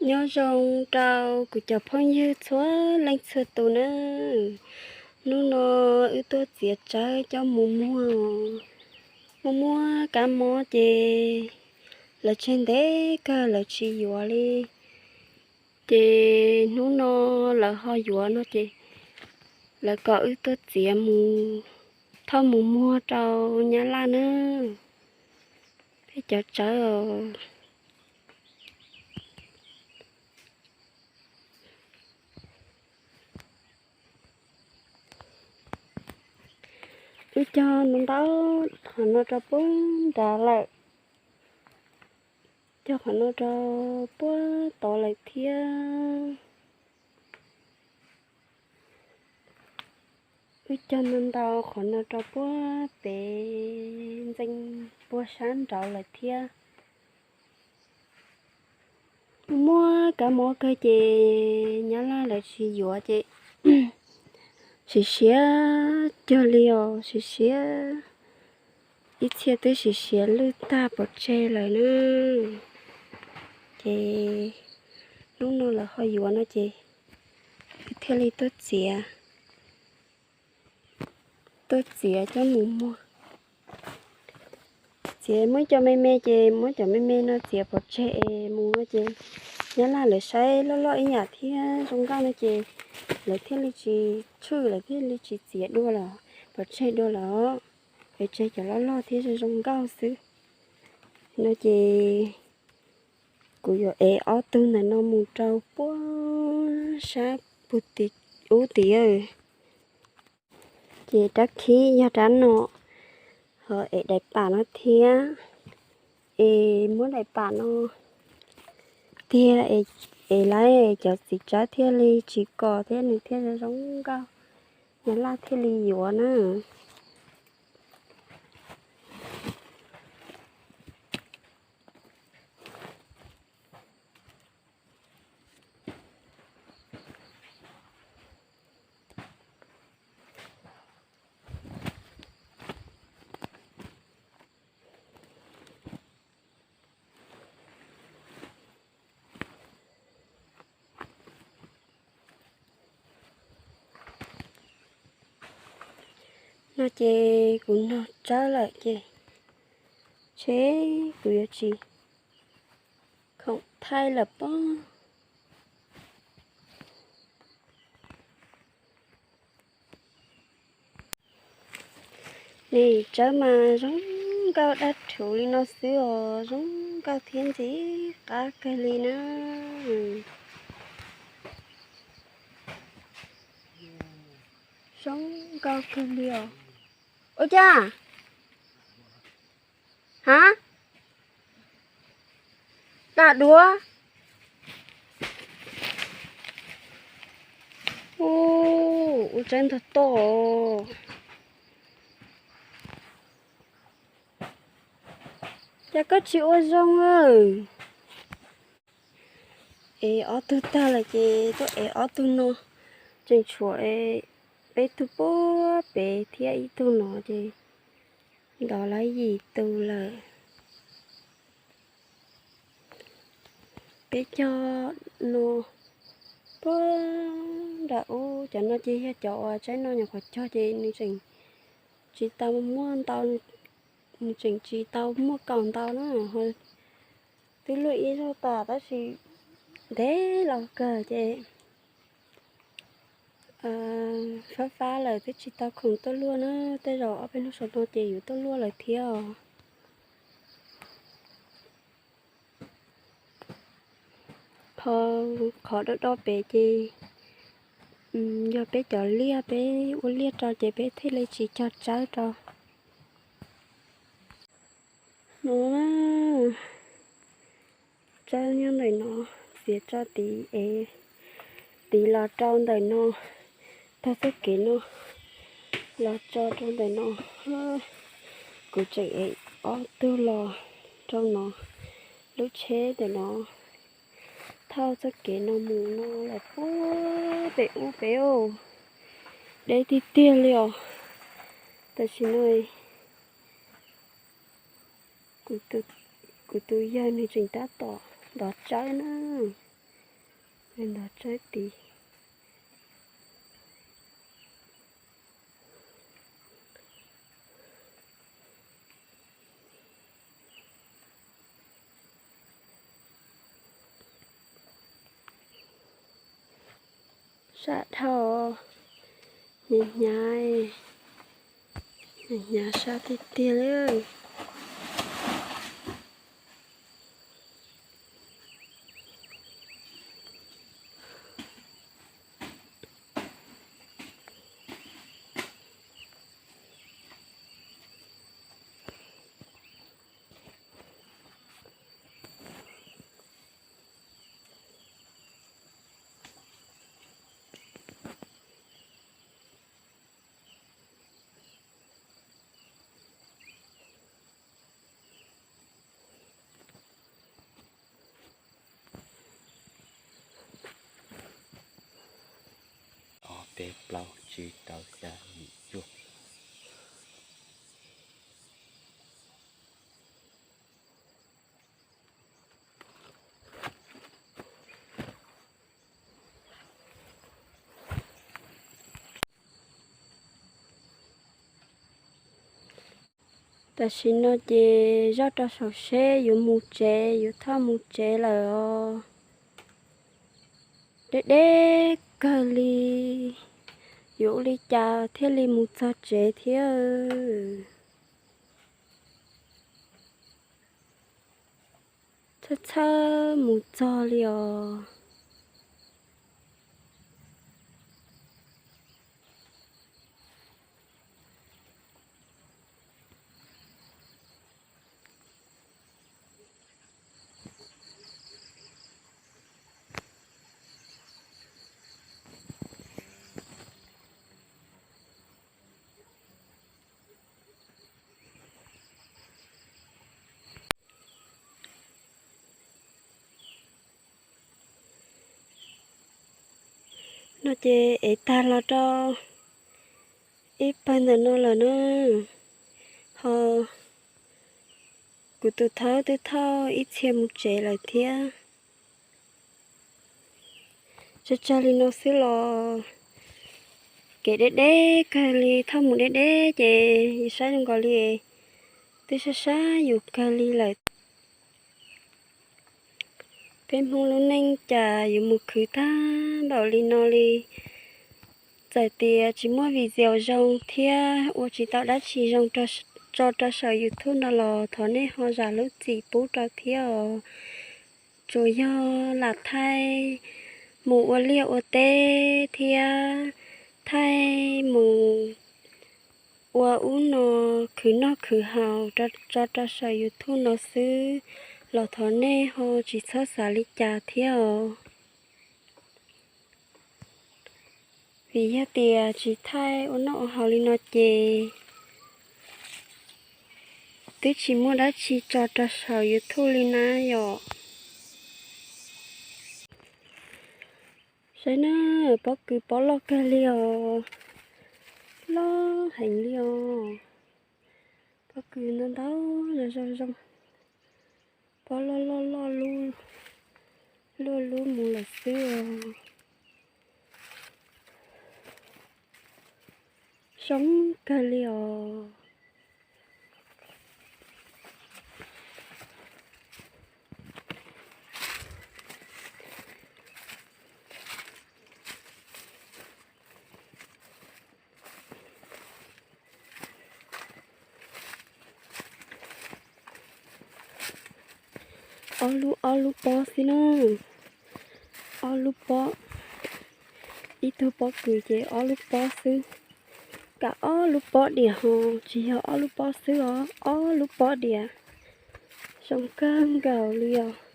Nyob zoo rau kuv cov phooj ywg txhua leej txhua tus na. Hnub no wb tuaj txiav tsawb coj mus muag, muag muag kab mob ces lawv tseg ntev kawg lawv tsis yuav li. Ces hnub no lawv ho yuav no ces lawv kom wb tuaj txiav mus thauj mus muag rau Nyab Laj na. Peb cov tsawb os. Wb cog ntau ntau qhov no rau puag nrad lawm, cog qhov no rau puag tod lawm thiab. Wb cog ntau ntau qhov no rau puag pem ntxeev puag sab nraud lawm thiab. Muaj kab mob kawg ces Nyab Laj lawv tsis yuav ces siav siav cuag li os, siav siav ib txhia twb siav siav lwj tag pov tseg lawm na. Ces hnub no lawv ho yuav no ces wb thiaj li tuaj txiav, tuaj txiav coj mus muag. Txiav muab cov me me ces muab cov me me no txiav pov tseg es mus no ces Nyab Laj lawv saib loj loj ib yam thiab zoo nkauj no ces lawv thiaj li tsis tshwj, lawv thiaj li tsis txiav dua lawm, pov tseg dua lawm. Es tseg cov loj loj thiab zoo zoo nkauj xwb no ces kuv yuav ev ob tug ntawm no mus rau puag sab puag tim ub tid. Ces rab khib yog rab no, ho ev daim pam no thiab, es muab daim pam no tiag, es lawv cov txiv tsawb thiaj li tsis kos thiab nws thiaj zoo nkauj, Nyab Laj thiaj li yuav na. No ces kuv nog tsawb lawm ces tseg kuv yuav tsis khoom thaij lawm pob. Nim tsawb mas zoo nkauj daj rhuv li no xwb os, zoo nkauj thiab ntxim qab kawg li na. Zoo nkauj kawg li os. Ua cas? Ha? Dam duav. Ua tsawb ntog toj. Cas koj tsis ua zoo? Es ob tug tag lawm ces tuaj es ob tug no, tseem tshuav peb tug puag pem thiab ib tug no ces ntov lawv yim tus lawm. Peb cog no puag nram ub, cov no ces yog cov uas tsaib no nyuam qhuav cog ces nws tseem tsis tau muaj ntau, nws tseem tsis tau muaj kaus ntau na. Twb luaj ib zaug tas tab sis ntev los kawg ces fab fab lawm twb tsis tau khoom tuaj luaj na. Tej zaum ob peb hnub saum no ces yuav tuaj luaj lawm thiab os. Qhov, qhov do do pem ces yog peb cov liaj, peb ua liaj rau ces peb thiaj li tsis cog tsawb rau. No, tsawb nyob ntawm no, txiav tso tid es, tid los rau ntawm no, taug txoj kev no los tso rau ntawm no. Kuv tseem ev ob tug los rau no, lub tsheb ntawm no thauj txoj kev no mus no los puag pem ub pem os, deb tiag tiag li os. Tam sim no kuv tus yawg nws tseem tab tom ntov tsawb na. Ntawd tsaib tid. Sab dhau, hnyav hnyav, hnyav hnyav sab tiag tiag li. Ob peb plaub tsib rau xya yim cuaj. Tam sim no ces zoj rau saum seb yuav mus tsev, yuav thauj mus tsev lawm os. Deb deb kawg li, yuav ua li cas thiaj li mus txog tsev thiab. Txhawj txhawj mus txog li os. No ces ev tag los rau ib pawg ntawm no lawm na, ho kuv tus thaub twb thauj ib txhia mus tsev lawm thiab. Tsawg tsawg li no xwb los kev deb deb kawg li, thauj mus deb deb ces yus saib zoo nkaus li twb sab sab yus kawg li lawm. Peb Hmoob lub neej cas yuav mus khwv tag npaum li no li. Txawm tias tsis muaj video zoo thiab ua tsis tau dab tsi zoo tso rau saum YouTube no los thov nej ho zam lub txim pub rau thiab os. Tsuas yog lam thaij mus ua liaj ua teb thiab thaij mus ua ub no khwv noj khwv haus tso rau saum YouTube no xwb los thov nej ho tsis txhob xav li cas thiab os. Vim yog tias tsis thaij ua noj ua haus li no ces twb tsis muaj dab tsi tso rau saum YouTube li na yom. Saib na, pob kws pob loj kawg li os, loj heev li os. Pob kws ntau ntau zoo zoo zoo, pob loj loj loj lub, luaj lub mus lawm xwb os. Zoo kawg li os. Ob lub ob lub pob xwb na, ob lub pob, ib tug pob kws ces ob lub pob xwb, kam ob lub pob diam ho tsis yog ob lub pob xwb os, ob lub pob diam, zoo kawg nkaus li os.